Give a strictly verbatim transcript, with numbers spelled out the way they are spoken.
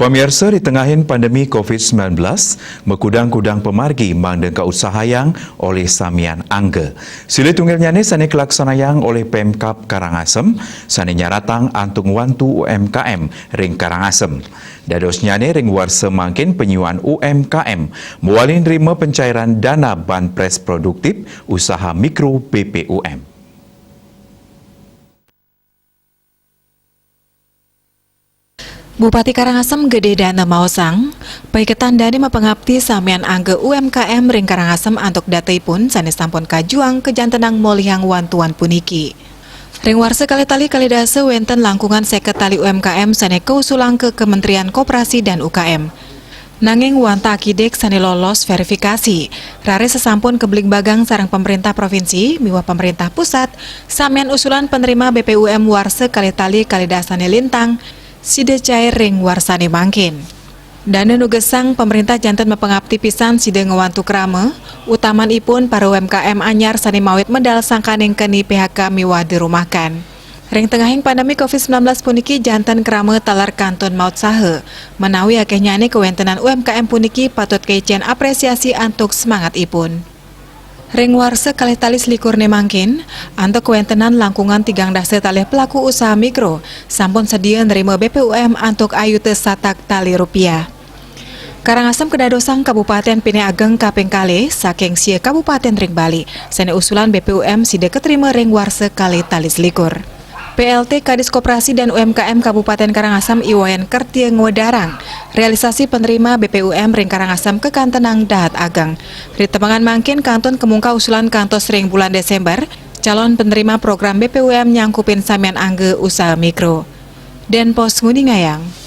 Pamiarsa, di tengahin pandemi covid sembilan belas, makudang-kudang pamargi mangda kausahayang olih samian angga. Silih tunggilnyane sane kalaksanayang olih Pemkab Karangasem, sane nyaratang antuk ngwantu U M K M ring Karangasem. Dadosnyane ring warsa mangkin panyuan U M K M mawali nrima pencairan dana banpres produktif usaha mikro B P U M. Bupati Karangasem Gede Dana maosang, paiketan dane mapangapti samian angga U M K M ring Karangasem antuk dataipun sane sampun kajuang kajantenang molihang wantuan puniki. Ring warsa kalih tali kalih dasa wenten langkungan seket tali U M K M sane kausulang ka Kementerian Koperasi dan U K M. Nanging wantah akidik sane lolos verifikasi, raris sasampun kabligbagang sareng pemerintah provinsi miwah pemerintah pusat, samian usulan penerima B P U M warsa kalih tali kalih dasane lintang, sida cair ring warsane mangkin. Dana nugesang pemerintah janten mapangapti pisan sida ngwantu krama, utamanipun para U M K M anyar sane mawit medal sangkaning keni P H K miwah dirumahkan. Ring tengahing pandemi covid sembilan belas puniki janten krama taler kantun maut saha, menawi akehnyane kawentenan U M K M puniki patut kaicen apresiasi antuk semangatipun. Ring warsa kalih tali selikur ne mangkin, antuk kawentenan langkungan tigang dasa talih pelaku usaha mikro sampun sedia nerima B P U M antuk ayuta satak tali rupiah. Karangasem kadadosang kabupaten pine ageng kaping kalih saking sia kabupaten ring Bali, sane usulan B P U M sida katrima ring warsa kalih tali selikur. P L T Kadis Koperasi dan U M K M Kabupaten Karangasem I Wayan Kertia ngwedarang, realisasi penerima B P U M ring Karangasem kakantenang dahat ageng. Ri temengan mangkin kantun kamungkah usulan kantos ring bulan Desember, calon penerima program B P U M nyangkupin samian angga usaha mikro. Denpos nguningayang.